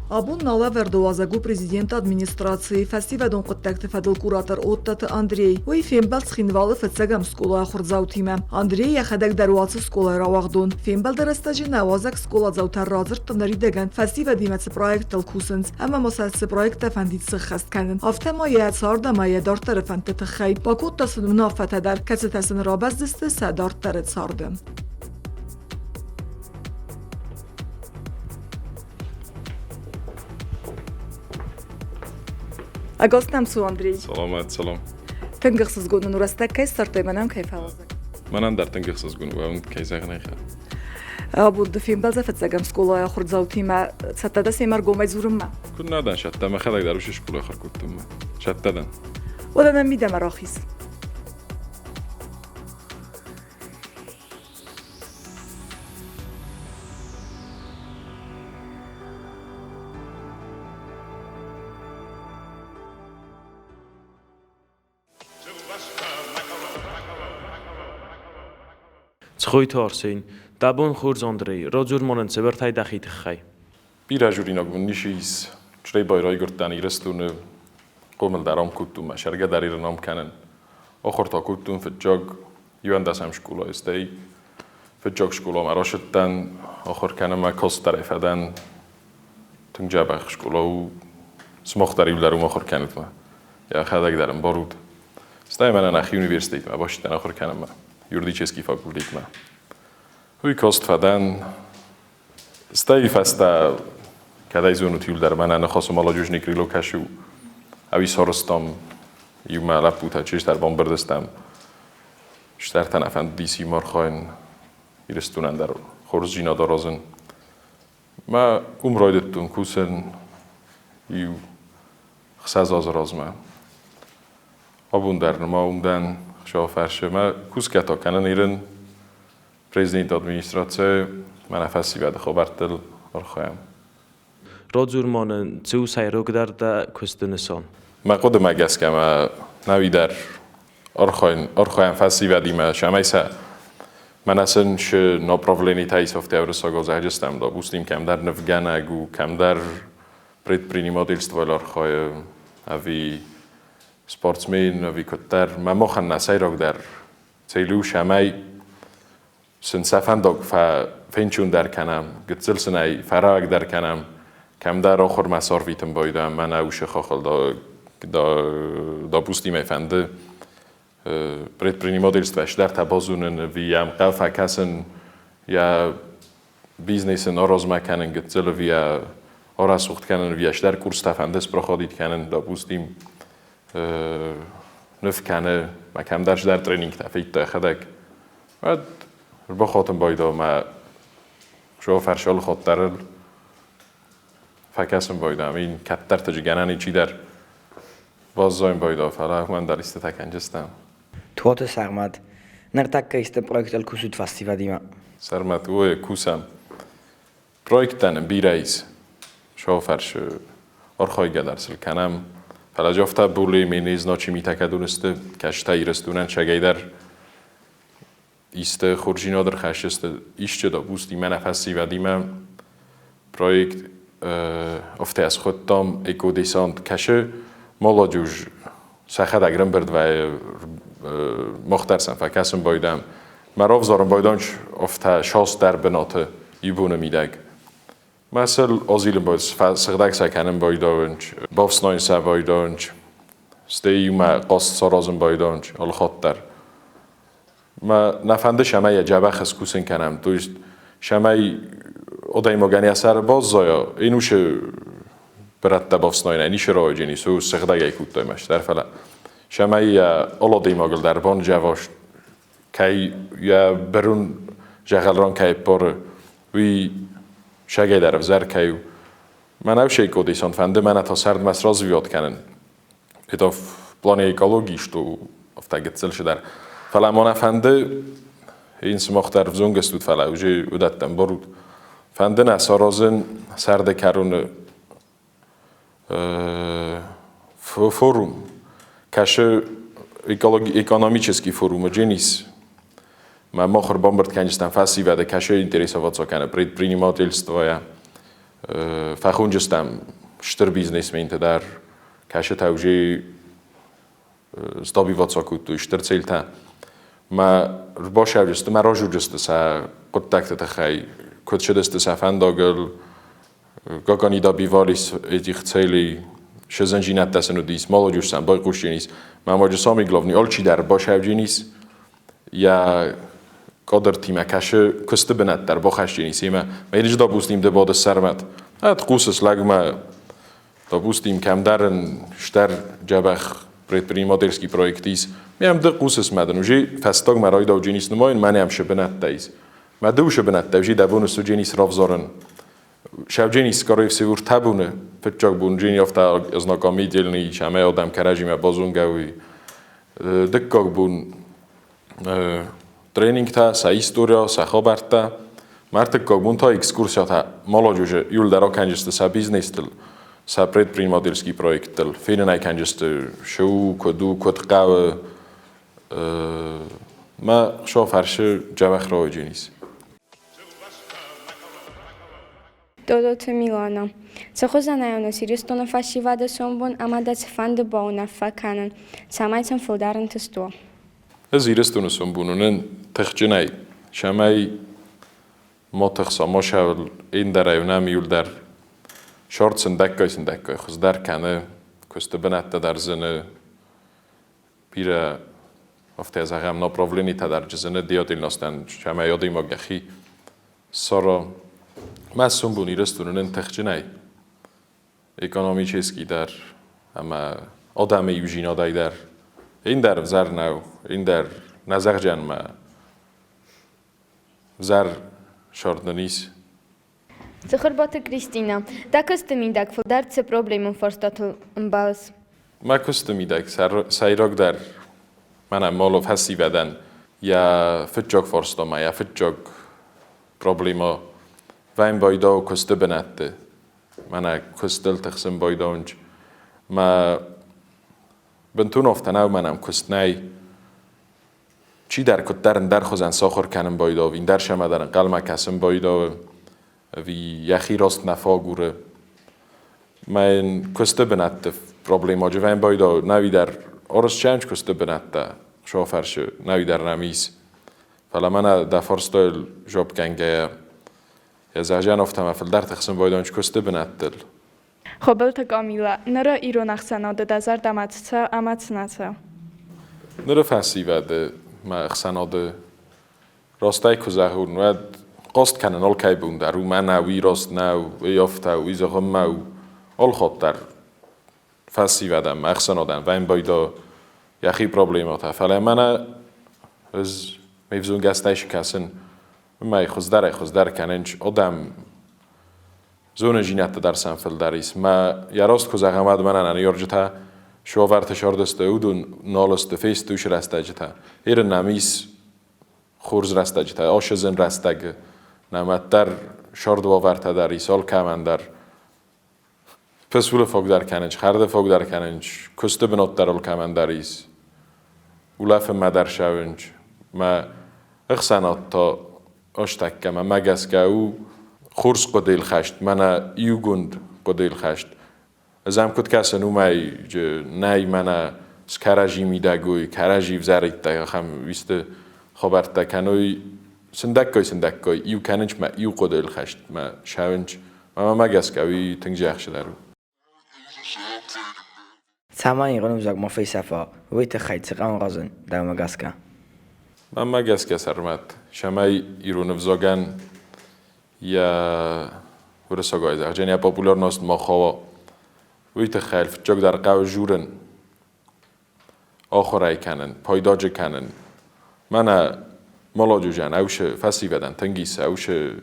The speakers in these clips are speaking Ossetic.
Абон налӕвӕрды уазӕг у президенты администрацийы фӕсивӕдон хъуыддӕгты фӕдыл куратор Оттаты Андрей. Уый фембӕлд Цхинвалы фыццӕгӕм скъолайы ахуырдзаутимӕ. Андрей йӕхӕдӕг дӕр у ацы скъолайы рауагъдон. Фембӕлды рӕстӕджы нӕ уазӕг скъоладзаутӕ радзырдта ныридӕгӕн фӕсивӕдимӕ цы проекттыл кусынц ӕмӕ ма сӕ цы проекттӕ фӕндид сыххӕст кӕнын. Афтӕ ма йӕ цард ӕмӕ йӕ дарддӕры фӕндты тыххӕй. Бакодта сын уынаффӕтӕ дӕр, кӕцытӕ сын рабӕздзысты сӕ дарддӕры царды. Ӕгас нӕм цу, Андрей. Саламат, салам. Тынг ӕхсызгон нын у рӕстӕг кӕй ссардтай, мӕнӕн кӕй фӕуазӕг. Мӕнӕн дӕр тынг ӕхсызгон у, уӕвын кӕй зӕгъын ӕй хъӕуы. Абон ды фембӕлдзӕ фыццӕгӕм скъолайы ахуырдзаутимӕ. Цӕттӕ дӕ семӕ ӕргомӕй дзурынмӕ? Куыд нӕ дӕн сӕттӕ, мӕхӕдӕг дӕр уыцы скъолайы ахуыр кодтон. Сӕттӕ дӕн. Уӕдӕ нӕм мидӕмӕ рахиз. Цхойты Арсен, дӕ бон хорз, Андрей, радзур ма нын цавӕртӕй дӕхи тыххӕй. Бирӕ журинаг мын ницы ис. Чъребайы райгуырдтӕн Ирыстоны, хъомыл дӕр ам кодтон, мӕ сӕргӕ дӕр ирон ам кӕнын. Ахуыр та кодтон фыццаг иуӕндӕсӕм скъолайы, стӕй фыццаг скъоламӕ рацыдтӕн, ахуыр кӕнынмӕ косдӕрӕй фӕдӕн. Тынг дзӕбӕх скъола у, сымах дӕр иу дӕр уым ахуыр кӕнут мӕ. Йӕхӕдӕг дӕр ӕмбарут. Стӕй мӕнӕ нӕхи университетмӕ бацыдтӕн ахуыр кӕнынмӕ, юридический факультетмӕ. Уый каст фӕдӕн. Стӕй фӕстӕ, кӕдӕй зонут иу дӕр, мӕнӕ ныхасы молодежный крыло кӕсы, ӕви сарӕзтам иумӕ лӕппутӕ, чызджытӕ ӕрбамбырд стӕм. Стӕртӕ нӕ фӕндыдис иумӕ архайын, Ирыстонӕн дӕр хорздзинад аразын. Мӕ уым райдыдтон кусын иу 6 азы размӕ. Абон дӕр нырма уым дӕн хсӕвы фӕрсы. Мӕ кусгӕ та кӕнын Ирын президенты администрацийы мӕнӕ фӕсивӕды хабӕрттыл архайӕм. Радзур ма нын, цы у сӕйрагдӕр дӕ куысты нысан? Мӕ хъуыдымӕ гӕсгӕ мӕ нӕуи дӕр архайын, архайӕм фӕсивӕдимӕ, цӕмӕй сӕ мӕнӕ сын цы направленитӕ ис афтӕ уырыссагау зӕгъджыстӕм, допустим, кӕмдӕр нывгӕнӕг у, кӕмдӕр предпринимательствойыл архайы, ӕви спортсмен, ӕви куыддӕр. Мӕ махӕн нӕ сӕйрагдӕр цель у, цӕмӕй сын сӕ фӕндаг фенчундӕр кӕнӕм, гыццыл сын ӕй фӕрӕуӕгдӕр кӕнӕм, кӕмдӕр ахуырмӕ сӕрвитын байдайӕм, мӕнӕ уыцы хохыл допустим ӕй фӕнды предпринимательство цыдӕртӕ базонын ӕви йӕм хъӕуы фӕкӕсын, йӕ бизнесын аразмӕ кӕнын гыццыл ӕви йӕ арӕсугъд кӕнын ӕви йӕ цыдӕр курстӕ фӕнды спроходить кӕнын, допустим, ныв кӕны, мӕ кӕмдӕр цыдӕр тренингтӕ федта йӕхӕдӕг. Уӕд ӕрбахатын байдайы мӕ шофер хаттӕрыл фӕкӕсын байдайӕм. Ин кӕддӕрты гӕнӕн и чидӕр баззайын байдайы, фӕлӕ уымӕн дӕр истытӕ кӕнджыстӕм. Туаты Сӕрмӕт, ныртӕккӕ исты проектыл кусут фӕсивӕдимӕ? Сӕрмӕт, ой, кусӕм. Проекттӕ нын бирӕ ис. Шоферсы архайгӕ дӕр сыл кӕнӕм. Фӕлӕ афтӕ более-менее значимитӕ кӕд уыдысты, кӕстӕ Ирыстонӕн сӕгӕйдӕр исты хорздзинад ӕрхӕсдзысты исчи, допустим, мӕнӕ фӕсивӕдимӕ проект афтӕ схуыдтам экодесант кӕсы молодежь сӕхӕдӕг ӕрӕмбырд вӕййы мах дӕр сӕм фӕкӕсын байдӕм мӕ равзарын байдӕм афтӕ шасдӕр бынаты иу мидӕг мӕ сыл азилын сыгъдӕг сӕ кӕнын байдӕуынч бафснайын сӕ байдӕуынч стӕй иумӕ хъазт саразын байдӕуынч алыхатт дӕр Мӕ нӕ фӕнды цӕмӕй йӕ дзӕбӕх скусын кӕнӕм, то есть цӕмӕй адӕймагӕн йӕ сӕры баззайа, ӕнусы бырӕттӕ бафснайынӕй ницы рауайджын ис, у сыгъдӕгӕй кодтой мӕстдӕр, фӕлӕ цӕмӕй йӕ алы адӕймагыл дӕр банджӕваст кӕй йӕ бырун зӕгъӕлран кӕй ӕппары, уый сагӕй дӕр ӕвзӕр кӕй у. Мӕнӕу шейкодисон фӕнды мӕнӕ та сӕрдмӕ сразвиот кӕнын. Это в плане экологии, что афтӕ гыццыл цыдӕр. Фӕлӕ мӕ нӕ фӕнды, ин сымах дӕр взонг стут, фӕлӕ уже уыдӕттӕ ӕмбарут. Фӕнды нӕ саразын сӕрды кӕроны форум, кӕсы экономический форум Дженис. Мӕ мах ӕрбамбырд кӕнджыстӕм фӕсивӕды, кӕсы интересоваться кӕны предпринимательствойӕ. Фӕхонджыстӕм стыр бизнесментӕ дӕр, кӕсытӕ уже сдобиваться кодтой стыр цельтӕ. Мӕ рбасӕвджысты, мӕ разуджысты сӕ хъуыддӕгты тыххӕй, куыд цыдысты сӕ фӕндагыл, как они добивались этих целей, шы зындзинӕдтӕ сын уыдис, молодежь сӕм байхъусджынис. Мӕ ма самый главный, алчидӕр басӕвджынис, йӕ кадртимӕ кӕсы куысты бынат дӕр бахӕсджынис имӕ. Мӕ ир допустим, ды бадыс сӕрмӕт. Hát хъусыс лӕгмӕ, допустим, кӕмдӕр ын стӕр дзӕбӕх предпринимательский проект ис. Мӕм ды хъусыс мӕ дын уже фӕстагмӕ райдауджынис нымайын, мӕнӕ ам шы бынӕттӕ ис. Мӕ ды уышы бынӕттӕ уже дӕ бон суджынис равзарын. Шевджени, скорее всего, ӕртӕ фыццаг бон Джени афтӕ ознакомительный, ӕмӕ адӕм кӕрӕдзимӕ базонгӕ уый. Дыккаг бон тренингтӕ, сӕ история, сӕ хабӕрттӕ. Ӕртыккаг бон та экскурсиятӕ молодежи иуылдӕр акӕнджысты сӕ бизнестыл, сӕ предпринимательский проекттыл. Фенын ӕй кӕнджысты, шы у, куыд у, куыд хъӕуы. Мӕ шофӕрсы дзӕбӕх рауайджынис. Тъотъоты Милана. Цыхуызӕн ӕнӕ Ирыстоны фӕсивӕды сомбон ӕмӕ дӕ цыфӕнды бауынаффӕ кӕнын, цӕмӕй сын фылдӕр ӕнтыст уа? Ӕз Ирыстоны сомбон уынын тыхджынӕй, цӕмӕй ма тыхса, ма сӕуыл ӕндӕрӕй уынӕм иуылдӕр сӕрд сындӕггай-сындӕггай хуыздӕр кӕны, куысты бынӕттӕ дӕр зыны, бирӕ афтӕ зӕгъӕм направленитӕ дӕр зыны деятельностӕн, цӕмӕй адӕймаг йӕхи Сара, мӕ сомбон Ирыстоны нын тыхджынӕй, экономически дӕр ӕмӕ адӕмы иудзинадӕй дӕр. Ӕндӕр ӕвзӕр нӕу, ӕндӕр нӕ зӕгъдзӕн мӕ взӕр сӕрд нын ис. Цыхуырбаты Кристинӕ, дӕ куысты мидӕг фылдӕр цы проблемон фарстатыл ӕмбӕлыс? Мӕ куысты мидӕг сӕйрагдӕр мӕнӕ моло фӕсивӕдӕн йӕ фыццаг фарстамӕ, йӕ фыццаг проблемӕ вӕйын байдауы куысты бынӕтты. Мӕнӕ куыстыл тыхсын байдауынч. Мӕ бынтон афтӕ нӕу, мӕнӕн куыст нӕй. Чидӕр куыддӕр ӕндӕрхуызӕн сахуыр кӕнын байдауы, ӕндӕр сӕмӕдӕр ӕнхъӕлмӕ кӕсын байдауы, ӕви йӕхи раст нӕ фӕагуры. Мӕн куысты бынӕтты проблемаджы вӕйын байдауы, нӕуи дӕр арызчӕнч куысты бынӕттӕ шофӕрсы, нӕуи дӕр нӕм ис. Фӕлӕ мӕнӕ дӕ фарстайыл жопгӕнгӕйӕ, йӕ зӕгъӕн афтӕмӕ фылдӕр тыхсын байдауынч куысты бынӕттыл. Хуыбылты Камилӕ, ныры ирон ӕхсӕнады дӕ зӕрдӕмӕ цы цӕуы ӕмӕ цы нӕ цӕуы? Ныры фӕсивӕды мӕ ӕхсӕнады растӕй куы зӕгъон, уӕд хъаст кӕнын алкӕй бон дӕр у, мӕнӕ уый раст нӕу, уый афтӕ у, уый зӕгъынмӕ у. Алхатт дӕр фӕсивӕдӕн, мӕ ӕхсӕнадӕн вӕййын пайда йӕхи проблемӕтӕ. Фӕлӕ мӕнӕ ӕз ме взонг азтӕй скӕсын, уымӕй хуыздӕрӕй-хуыздӕр кӕнынц адӕм зонындзинӕдтӕ дӕр сӕм фылдӕр ис. Мӕ йӕ рост куы зӕгъӕм, уӕд мӕнӕн ныййарджытӕ суавӕрты сӕрдысты, уыдон нал сты, фесты уыцы рӕстӕджытӕ. Иры нӕм ис хорз рӕстӕджытӕ, асы зын рӕстӕг нӕм уӕддӕр сӕрд уавӕртӕ дӕр ис алкӕмӕн дӕр. Пысулы фогдӕр кӕнынц, хӕрды фогдӕр кӕнынц, куысты бынат дӕр алкӕмӕн дӕр ис. Улӕфынмӕ дӕр ссӕуынц. Мӕ ӕхсӕнад та астӕккӕ мӕмӕ гӕсгӕ у хорз хъуыдыйыл хӕст, мӕнӕ иугонд хъуыдыйыл хӕст. Ӕз ӕм куыд кӕсын, уымӕй нӕй мӕнӕ скӕрӕзи мидӕгой, кӕрӕзи взӕридтӕ ахӕм исты хабӕрттӕ кӕной сындӕггай-сындӕггай иу кӕнынч мӕ иу хъуыдыйыл хӕст мӕ сӕуынч. Мӕмӕ гӕсгӕ уый тынг зӕхсыдӕр у. Цӕмӕй ирон ӕвзаг ма фесӕфа, уый тыххӕй цы хъӕуы аразын, дӕумӕ гӕсгӕ? Мӕнмӕ гӕсгӕ, Сӕрмӕт, цӕмӕй ирон ӕвзагӕн йӕ уырыссагӕй зӕгъджен йӕ популярность ма хауа, уый тыххӕй фыццагдӕр хъӕуы журын, ахуыр ӕй кӕнын, пайдаджы кӕнын. Мӕнӕ молодежӕн, ӕвсы фӕсивӕдӕн тынг ис ӕвсы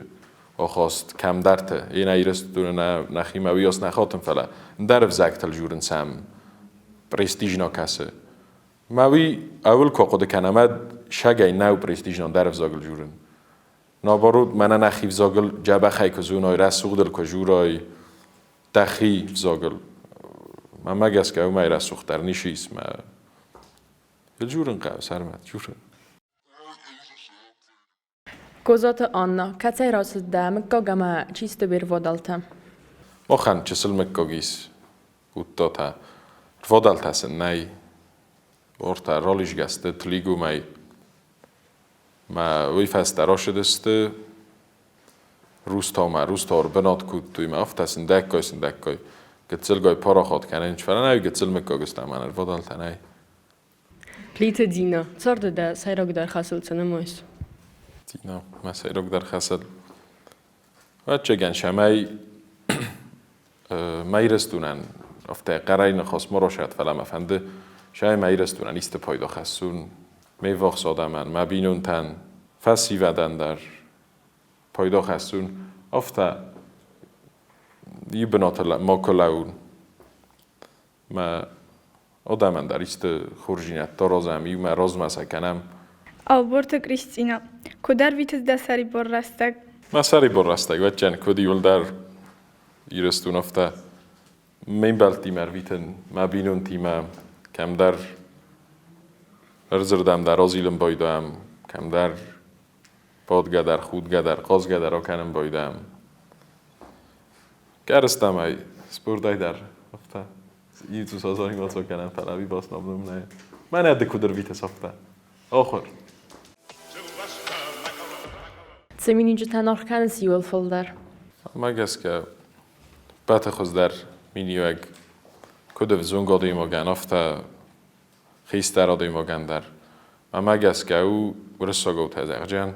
ахаст кӕмдӕрты. Иннӕ Ирыстоны нӕхимӕ уыйас нӕ хатын, фӕлӕ ӕндӕр ӕвзӕгтыл журын сӕм престижно кӕсы. Мӕ уый ӕуыл куы хъуыды кӕнӕм, ӕд сагӕй нӕу престижно ӕндӕр ӕвзагыл журын. Наоборот, мӕнӕ нӕхи взагыл дзӕбӕхӕй куы зоной, рӕсугъдыл куы журай, дӕхи взагыл. Мӕнмӕ гӕсгӕ уымӕй рӕсугъддӕр ницы ис мӕ. Дзурын хъӕуы, Сӕрмӕт, дзурын. Козаты Анна, кӕцӕй рацыд дӕ мыггаг ӕмӕ чи сты уе рвадӕлтӕ? Махӕн чысыл мыггаг ис, уыдта та. Рвадӕлтӕ сын нӕй. Ортӕ рализгӕ сты Тлигомӕй. Мӕ уый фӕстӕ рацыдысты Рустаумӕ. Рустау ӕрбынат кодтой мӕ афтӕ сындӕггай-сындӕггай гыццылгай парахат кӕнынц. Фӕлӕ нӕ гыццыл мыггаг сты ӕмӕ ӕрвадӕлтӕ нӕй. Плиты Дина, царды дӕ сӕйрагдӕр хӕсыл цы нымайыс? Дина, мӕ сӕйрагдӕр хӕсыл. Ӕвӕццӕгӕн, цӕмӕй мӕ Ирыстонӕн афтӕ хъӕрӕй ныхас ма расайат, фӕлӕ мӕ фӕнды, цӕмӕй мӕ Ирыстонӕн исты пайда хӕссон ме ввахс адӕмӕн, мӕ бинонтӕн, фӕсивӕдӕн дӕр пайда хӕссон, афтӕ иу бынаты макуы лӕуун. Мӕ адӕмӕн дӕр исты хорздзинӕдтӕ аразӕм, иумӕ размӕ сӕ кӕнӕм. Ӕлборты Кристинӕ, куыд ӕрвитыс дӕ сӕрибар рӕстӕг? Мӕ сӕрибар рӕстӕг, ӕвӕццӕгӕн, куыд иуылдӕр Ирыстон, афтӕ ме мбӕлттимӕ ӕрвитын, мӕ бинонтимӕ кӕмдӕр ӕрдзырдӕм дӕр азилын байдайӕм, кӕмдӕр бадгӕ дӕр, худгӕ дӕр, хъазгӕ дӕр акӕнын байдайӕм. Кӕрыстам ӕй спортӕй дӕр, афтӕ. Иисус азаримӕ кӕнӕм, фӕлӕ в основном нӕ. Мӕнӕ ды куыд ӕрвитыс, афтӕ. Ахуыр. Цы миниуджытӕн аргъ кӕнынц иуыл фылдӕр? Мӕ гӕсгӕ, ппӕты хуыздӕр миниуӕг куыд ӕвзонг адӕймагӕн, афтӕ хистӕр адӕймагӕн дӕр. Мӕмӕ гӕсгӕ у уырыссагау та зӕгъджан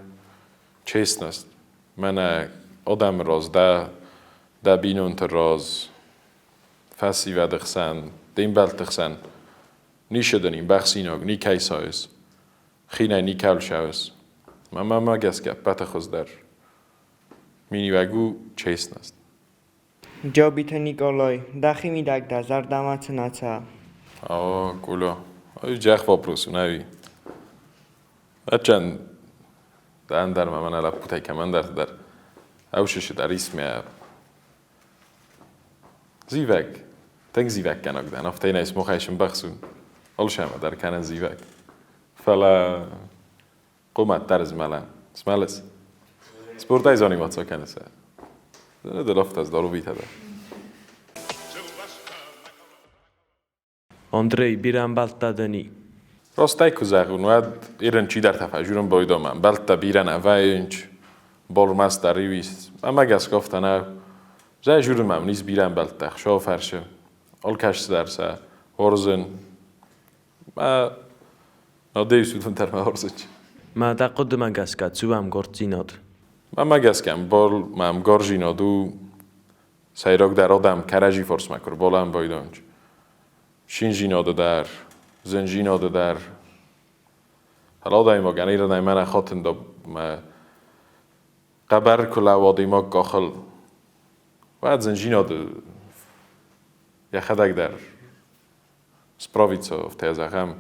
честность. Мӕнӕ адӕмы раз, дӕ бинонты раз, фӕсивӕды хсӕн, де мбӕлтты хсӕн ницы дын ӕмбӕхсинаг, никӕй сайыс, хинӕй никӕуыл цӕуыс. Мӕнмӕ гӕсгӕ ӕппӕты хуыздӕр миниуӕг у честность. Джобиты Никъолой, дӕхи мидӕг дӕ зӕрдӕмӕ цы нӕ цӕуы? О, Гуля, ай вопрос у, нӕ Ӕччен ӕндӕр мӕ мӕнӕ лӕппутӕй кӕмӕндӕрты дӕр ӕвсысы дӕр исмӕ зивӕг, тынг зивӕггӕнаг дӕн, афтӕ йын ӕй смохӕй сымбӕхсун. Алшӕмӕ дӕр кӕнын зивӕг. Фӕлӕ хъумӕт дӕр змӕлӕн. Змӕлыс? Спортӕй заниматься кӕныс? Дыл афтӕ здоровитӕ дӕр. Андрей, бирӕ ӕмбӕлттӕ дын и? Ростӕй куы зӕгъун, уӕд ирӕн чидӕртӕ фӕзурын байдомӕ. Ӕмбӕлттӕ бирӕ нӕ вӕййынц, болмӕстӕр иу ис. Ӕмӕ гӕсгӕ афтӕ нӕу. Зӕй журын мӕм ис бирӕ ӕмбӕлттӕ, хсӕвы фӕрсы. Алкӕцы сӕ хорзын. Мӕ надеюсь, уыдон дӕр мӕ хорзынч. Мӕ дӕ хъуыдымӕ гӕсгӕ цы у ӕмгуырддзинад? Мӕмӕ гӕсгӕ ӕмбал мӕ ӕмгарзинад у сӕйрагдӕр адӕм кӕрӕдзи фарсмӕ куы рбалӕн байдайынц. Шинжинады дӕр, зынжинады дӕр. Фӕлӕ адӕймагӕн ирӕнӕй мӕнӕ хатын да мӕ хъӕбӕр куы лӕууа адӕймаг къахыл, уӕд зынжинады йӕхӕдӕг дӕр справиться, афтӕ зӕгъӕм.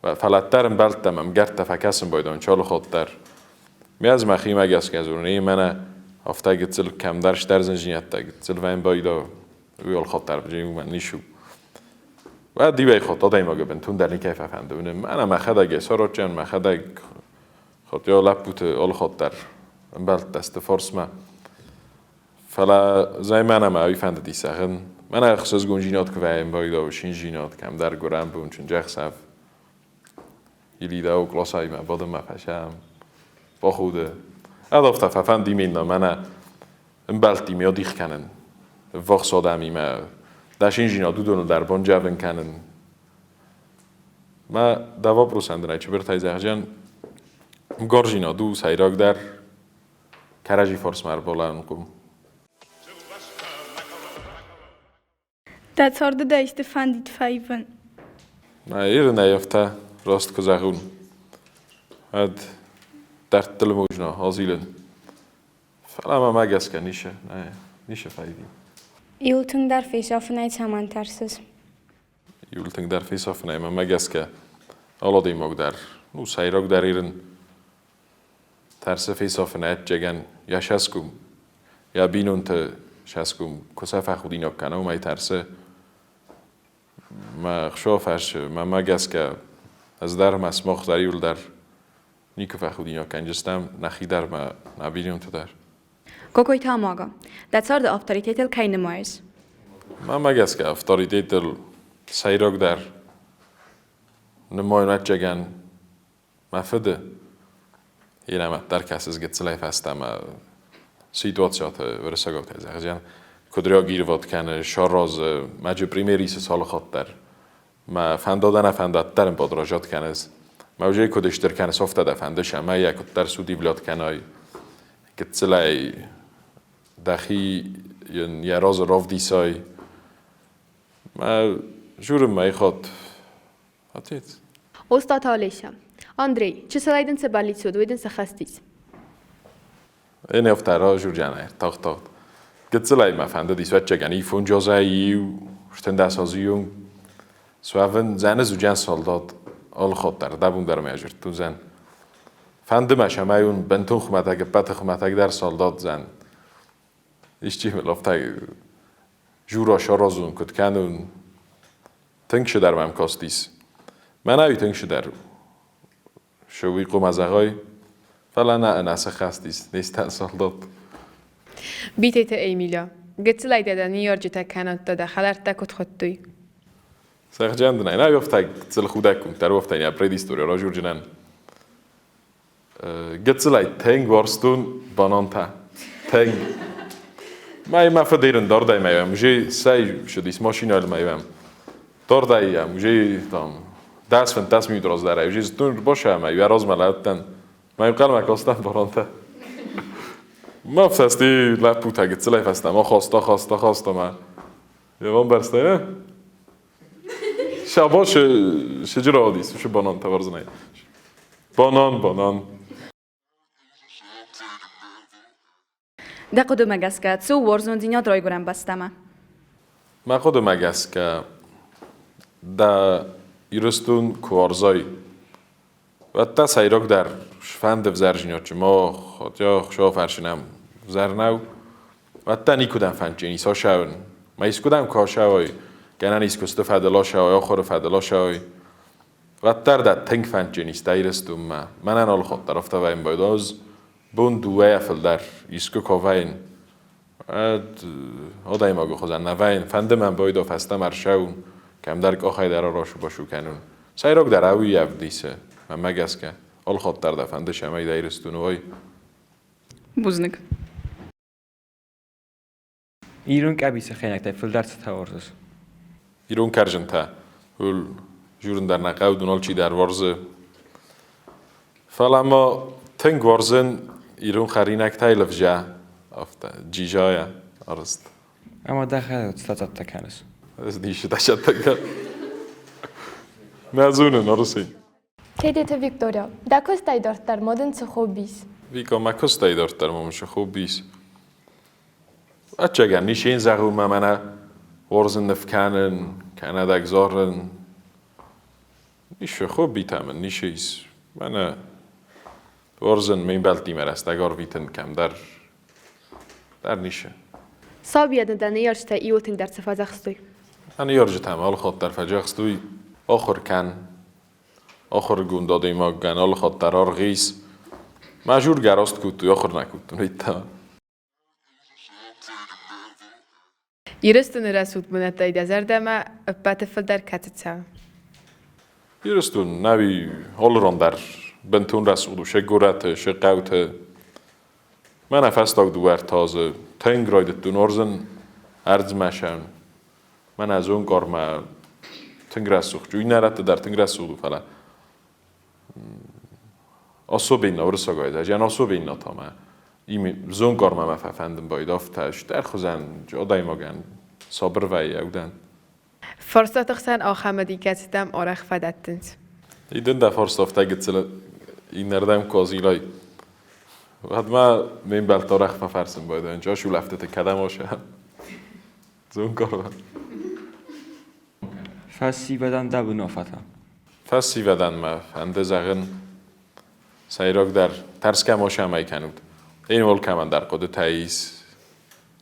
Фӕлӕ дӕр ӕмбӕлттӕм ӕмгӕрттӕ фӕкӕсын байдайын чалыхатт дӕр. Ме ӕз мӕхимӕ гӕсгӕ дзурын, ей мӕнӕ афтӕ гыццыл кӕмдӕр стӕр зынжинӕдтӕ гыццыл вӕйын байда, уый алхатт дӕр уымӕн ницы у. Уӕд иуӕй хатт адӕймагы бынтондӕр никӕй фӕфӕнды уынын. Мӕнӕ мӕхӕдӕг йӕ сарочӕн, мӕхӕдӕг хатт йӕ лӕппуты алыхатт дӕр ӕмбӕлттӕ сты фарсмӕ. Фӕлӕ зӕй мӕнӕ мӕ уый фӕндыди зӕгъын. Мӕнӕ ӕхсызгондзинад куы вӕййы ӕмбӕлгӕ циндзинад, кӕмдӕр гуырӕн бон, чындзӕхсӕв. Илидау къласаимӕ бадынмӕ фӕсӕм, бахуды. Ӕз афтӕ фӕфӕнди именно мӕнӕ ӕмбӕлттимӕ адих кӕнын, ӕввахс адӕмимӕ дӕ циндзинад уыдоныл дӕр бонджавын кӕнын. Мӕ дӕ вопросӕн дын ӕй чыбыртӕй зӕгъдзӕн, ӕмгардзинад у сӕйрагдӕр кӕрӕдзи фарсмӕ ӕрбалӕууын. Дӕ царды дӕ исты фӕндид фӕивын? Нӕ ирынӕй афтӕ раст куы зӕгъун, уӕд дӕрдтыл можно азилын. Фӕлӕ мӕмӕ гӕсгӕ ницы, нӕ, ницы фӕивин. Иу тынгдӕр фесӕфынӕй цӕмӕн тӕрсыс? Иуыл тынгдӕр фесӕфынӕй мӕмӕ гӕсгӕ алы адӕймаг дӕр, ну, сӕйрагдӕр ирын тӕрсы фесӕфын ӕцӕгӕн йӕ сӕсгом, йӕ бинонты сӕсгом куы сӕ фӕхудинаг кӕна, уымӕй тӕрсы. Мӕ хсӕв фӕрсы, мӕнмӕ гӕсгӕ, ӕз дӕр ӕмӕ сымах дӕр иуылдӕр никуы фӕхудинаг кӕнджыстӕм нӕхи дӕр ӕмӕ нӕ бинонты дӕр. Кокойты Амага. Дӕ царды авторитетыл кӕй нымайыс? Мӕнмӕ гӕсгӕ, авторитетыл сӕйрагдӕр нымайын ӕвӕццӕгӕн мӕ фыды. Иннӕ дӕр кӕсыс гыццылӕй фӕстӕмӕ ситуациятӕ уырыссагау зӕгъдзӕн, куыд реагировать кӕны, саразы, мӕджы пример исы цалы хатт дӕр. Мӕ фӕндад ӕнӕфӕндад дӕр ын подражать кӕныс. Мӕ уже куыд стыр кӕныс, афтӕ дӕ фӕнды, ӕмӕ йӕ куыддӕр судивлят кӕнай. Гыццылӕй дӕхи йын йӕ разы равдисай. Мӕ журын мӕ хатт отец. Остъаты Олеся. Андрей, чысылӕй дын цы бӕллиц уыд, уый дын сӕххӕст ис? Én афтӕ разурджанӕй тагъд-тагъд. Гыццылӕй мӕ фӕндыдис ӕвӕццӕгӕн ифонджазӕй иу 18 азы онг суӕвын дзӕнӕз уыдзӕн солдат алы хатт дӕр, дӕ бон дӕр мӕ зӕрдтудзӕн. Фӕнды мӕ цӕмӕй уын бынтон хуымӕтӕг ӕппӕты хуымӕтӕгдӕр солдат дзӕн. Исчи мыл афтӕ жура саразун, куыд кӕнун. Тынг цыдӕр мӕм кастис. Мӕнӕуи тынг цыдӕр Шоуи хъуамӕ зӕгъай, фӕлӕ нӕ ӕнӕ сӕххӕст ис, не стӕн солдат. Битеты Эмиля. Гыццылӕй дӕ дӕ ныййарджытӕ кӕнӕдта дӕ хӕлӕрттӕ куыд хуыдтой? Зӕгъджан дын ӕй, нӕ уӕфтӕг цӕлхудӕг кунддӕр уӕфтӕй нӕ предистория разурджынӕн. Гыццылӕй тынг уарзтон банантӕ. Тынг. Мӕ мӕ фыдерын дардӕй мӕ уже сӕй шыдис машинӕйыл мӕ Дардӕй йӕм уже там 10-15 минут раздӕр уже зыдтон ӕрбаша ӕмӕ йӕ размӕ лӕудтӕн. Мӕ ӕнхъӕлмӕ кастӕн барантӕ. Мӕ фӕсте лӕппутӕ гыццылӕй фӕстӕмӕ хаста, хаста, хаста мӕ. Йӕ бамбӕрстай, нӕ? Сабос сыджы раудис, уыцы банантӕ вӕрдзынӕй. Банан, банан. Дӕ хъуыдымӕ гӕсгӕ, цы у уарзондзинад райгуырӕн бӕстӕмӕ? Мӕ хъуыдымӕ гӕсгӕ, дӕ Ирыстон куы уарзай, уӕд дӕ сӕйрагдӕр сфӕнды ӕвзӕрзинад мах, хотя Хуыцауы фӕрсынӕм ӕвзӕр нӕу, уӕд дӕ никуыдӕм фӕндджын ис ацӕуын. Ма искуыдӕм куы ацӕуай, гӕнӕн ис куысты фӕдыл ацӕуай, ахуыры фӕдыл ацӕуай, уӕддӕр дӕ тынг фӕндджын ис дӕ Ирыстонмӕ. Мӕнӕн алы хатт дӕр афтӕ вӕййын байдайы, ӕз бон дыууӕйӕ фылдӕр искуы куы вӕййын, уӕд адӕймаги хузӕн нӕ вӕййын. Фӕнды мӕн байдо фӕстӕмӕ ӕрцӕун, кӕмдӕр къохӕй дӕр арасу-басу кӕнун. Сӕйрагдӕр ӕуи ӕвдисы, мӕнмӕ гӕсгӕ, алы хатт дӕр дӕ фӕнды, цӕмӕй дӕ Иристон уай. Бузныг. Ирон къӕбицы хӕринӕгтӕй фылдӕр цытӕ уарзыс? Ирон кӕрдзынтӕ уыл журын дӕр нӕ хъӕуы, дын алчидӕр уарзы. Фӕлӕ ма тынг уарзын ирон хӕринӕгтӕй лывзӕ, афтӕ, джизайӕ арӕзт. Ӕмӕ дӕхӕдӕг цытӕ цӕттӕ кӕныс? Ӕз ницы дӕ цӕттӕ кӕнын. Нӕ зонын, Арсен. Тедеты Виктория, дӕ куыстӕй дарддӕр ма дын цы хобби ис? Вика, мӕ куыстӕй дарддӕр ма мын цы хобби ис? Ӕцӕгӕн, ничи зӕгъы мӕ мӕнӕ уарзын ныв кӕнын, кӕнӕ дӕг зарын. Ницы хоббитӕ мын ницы ис. Мӕнӕ уарзын ме мбӕлттимӕ рӕстӕг арвитын кӕмдӕр. Дӕр ницы. Сабийӕ дын дӕ ныййарджытӕ иуыл тынгдӕр цы фӕдзӕхстой? Мӕ ныййарджытӕ мӕ алыхатт дӕр фӕдзӕхстой, ахуыр кӕн, ахуыргонд адӕймагӕн алыхатт дӕр аргъ ис. Мӕ жургӕ раст кодтой, ахуыр нӕ кодтон, уыдта. Ирыстоны рӕсугъд бынӕттӕй дӕ зӕрдӕмӕ ӕппӕты фылдӕр кӕцы цӕуы? Ирыстон нӕуи алы ран дӕр бынтон рӕсугъд у, се горӕты, се хъӕуты. Мӕнӕ фӕстаг дыууӕ ӕртӕ азы тынг райдыдтон уарзын ӕрдзмӕ сӕн. Мӕнӕ зонгормӕ тынг рӕсугъд у, иннӕ рӕтты дӕр тынг рӕсугъд у, фӕлӕ особенно уырыссагӕй дӕр, зиан особенно та мӕ зонгормӕ мӕ фӕфӕндын байд афтӕ стӕр хуызӕн адӕймагӕн сабыр вӕййы ӕвдӕн. Фарстаты хсӕн ахӕм кӕцытӕм арӕх фӕдӕттынц. Идын дӕ фарст афтӕ гыццыл иннӕрдӕм куы азилай, уӕд ма ме мбӕлттӕ арӕх фӕфӕрсын байдайын, ас улӕфтыты кӕдӕм асӕм? Зонгормӕ. Фӕсивӕдӕн дӕ уынаффӕтӕ? Фӕсивӕдӕн мӕ фӕнды зӕгъын, сӕйрагдӕр тӕрсгӕ ма сӕмӕй кӕнут. Ин алкӕмӕн дӕр хъуыдытӕ ис,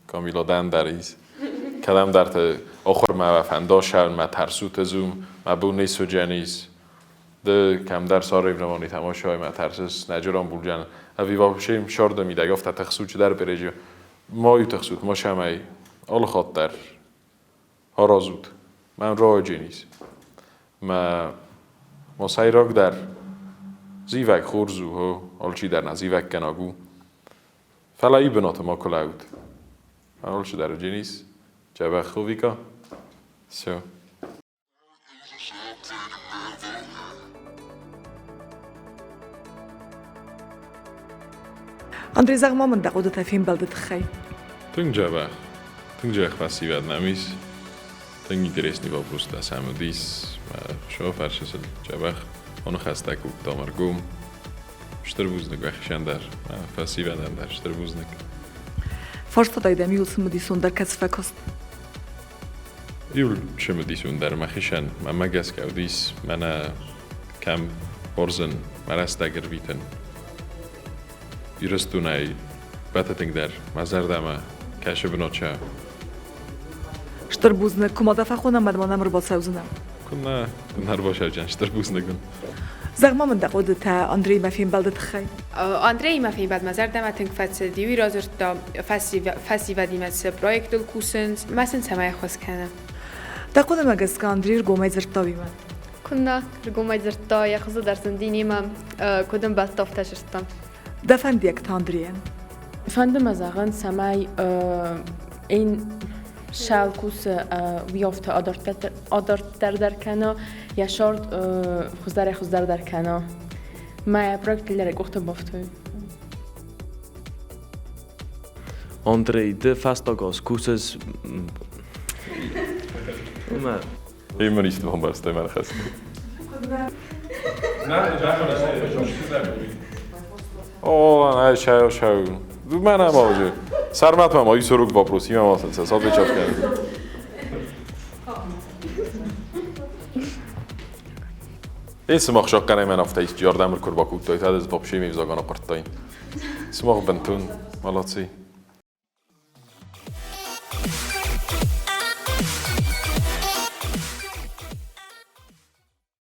Камилодӕн дӕр ис. Кӕдӕмдӕрты ахуырмӕ уӕ фӕнда сӕуын, мӕ тӕрсут ӕз уым, мӕ бон ницы уыдзӕнис. Ды кӕмдӕр соревновани тамашай мӕ тӕрсыс, нӕ рамбулдзӕн. Ӕви вообще сӕрды мидӕг афтӕ тыхсут чидӕр бережи. Ма утӕхсут, ма сӕмӕй алы хатт дӕр аразут. Мӕн радженис. Мӕ ма сӕйрагдӕр зивӕг хорз у, хо, алчидӕр нӕ зивӕггӕнаг у. Фӕлӕ иу бынаты макуы лӕуут. Алчидӕр дженис, дзӕбӕх ховика. Все. Андрей, зӕгъ-ма мын дӕ хъуыдытӕ фембӕлды тыххӕй. Тынг дзӕбӕх. Тынг дзӕбӕх фӕсивӕд нӕм ис. Тынг интересный вопростӕ сӕм уыдис. Хуыцауы фӕрцы сыл дзӕбӕх аныхӕстӕ кодтам ӕргом. Стыр бузныг уӕхицӕн дӕр, фӕсивӕдӕн дӕр стыр бузныг. Фарстатӕй дӕм иуыл цымыдисондӕр кӕцы фӕкаст? Иу цымыдисондӕр мӕхицӕн мӕнмӕ гӕсгӕ уыдис мӕнӕ кӕм хорзӕн мӕ рӕстӕг ӕрвитын. Ирыстонӕй бӕтӕ тынгдӕр мӕ зӕрдӕмӕ кӕсы бынатча. Стыр бузныг, куы ма дӕ фӕхонӕм, ӕмӕ ма нӕм ӕрбацӕудзынӕ. Куыннӕ, куыннӕ ӕрбацӕудзӕн, стыр бузныг уын. Зӕгъ-ма мын дӕ хъуыдытӕ Андреимӕ фембӕлды тыххӕй. Андреимӕ фембӕлд мӕ зӕрдӕмӕ тынг фӕцыд. Уый радзырдта фӕсивӕдимӕ цы проектыл кусынц, мӕ сын цӕмӕй ӕххуыс кӕны. Дӕ хъуыдымӕ гӕсгӕ Андрей ргомӕй дзырдта уимӕ? Куыннӕ, ргомӕй дзырдта, йӕ хуызы дӕр зынди немӕ, куыд ӕмбӕлттӕ, афтӕ сырдта. Дӕ фӕндиӕгтӕ Андрейӕн? Фӕнды мӕ зӕгъын, цӕмӕй ин шал кусы уый афтӕ адарддӕр кӕна, йӕ сӕрд хуыздӕрӕй-хуыздӕрдӕр кӕна. Мӕ проект лӕрӕй къухты бафтуй. Андрей, ды фӕстаг аз кусыс Уымӕ. Immer исты бамбӕрстай мӕ ныхӕстӕ. О, ай шау шау. Мӕнӕ ма уже. Сармат ма мой 40 вопрос, имя масынца, отвечать кӕнын. Én сымах сахъхъӕнӕй афтӕ исчи ардӕм куы рбакодтой, та ez вообще ме взаган ахъуырдтай. Сымах бынтон молодцы.